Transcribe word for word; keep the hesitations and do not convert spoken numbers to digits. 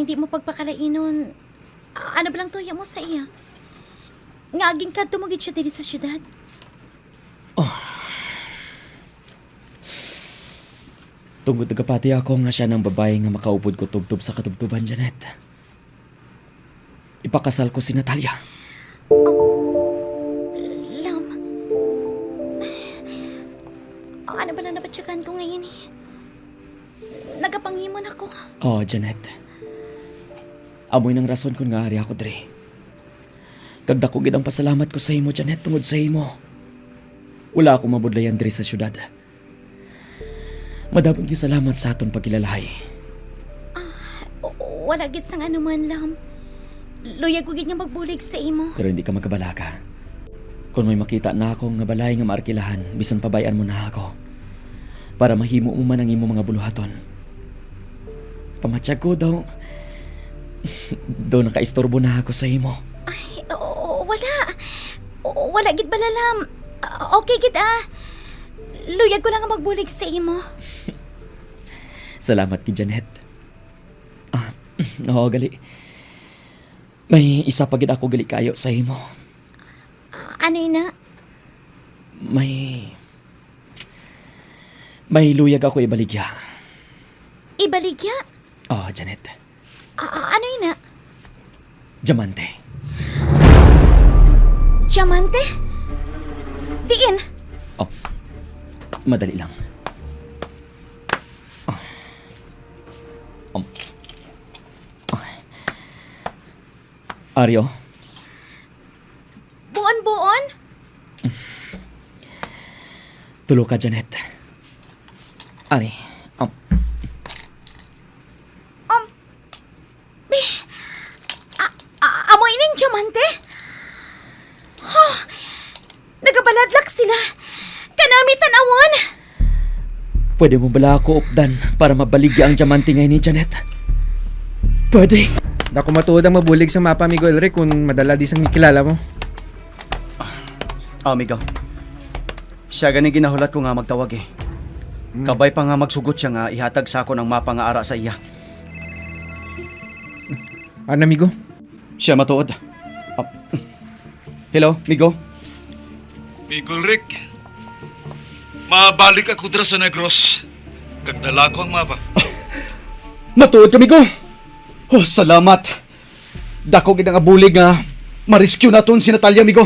Hindi mo pagpakalainon, a-, ano ba lang tuya mo sa iya? Nga aging kadto mo gid siya diri sa syudad? Tungod nagapati ako nga siya nang babayi nga makaupod ko tubtob sa katubtoban, Janet. Ipakasal ko si Natalia. Lam. Ano ba lang nabatyagan ko ngayon eh? Nagapangimon ako. Oh, Janet. Amoy nang rason kun nga ari ako diri. Kag dako gid ang pasalamat ko sa imo, Janet, tungod sa imo. Wala ako mabudlayan diri sa syudad. Madamo nga salamat sa aton pagkilalahay. Ah, w-, wala gid sang anuman, Lam. Luyag ko gid nga magbulig sa imo. Pero hindi ka magkabalaka. Kung may makita na ako nga balay nga maarkilahan, bisan pabay-an mo na ako. Para mahimo mo man ang imo mga buluhaton. Pamatyag ko daw, daw nakaistorbo na ako sa imo. Ay, o-, wala. O-, wala gid bala, Lam. Ah, okay gid, ah. Luyag ko lang nga magbulig sa imo. Salamat gid, Janet. Ah, oo, gali. May isa pa gid ako gali kayo sa imo. Ah, ano ina? May, may luyag ako ibaligya. Ibaligya? Oh, Janet. Ah, ano ina? Diamante. Diamante? Diin? Oh, madali lang. Oh. Um. Oh. Ari, oh. Buon-buon? Tulo ka, Janet. Ari, um. Um. Bi-, a-, a-, amo ining diamante? Huh! Nagabaladlak sila. Kanami tan-awon. Pwede mo bala ako updan para mabaligya ang diamante nga ini, Janet? Pwede. Dako matuod ang mabulig sa mapa, Amigo Elric, kung madala di sang kilala mo. Ah, amigo. Siya gani ginahulat ko nga magtawag eh. Hmm. Kabay pa nga magsugot siya nga ihatag sa akon ang mapa nga ara sa iya. Ano, amigo? Siya matuod. Ah, hello, migo? Migo Rick, mabalik ako dira sa Negros. Kag dala ko ang mapa. Matuod ka, migo? Oh, salamat. Dako gid ang abulig nga ma-rescue naton si Natalia, migo.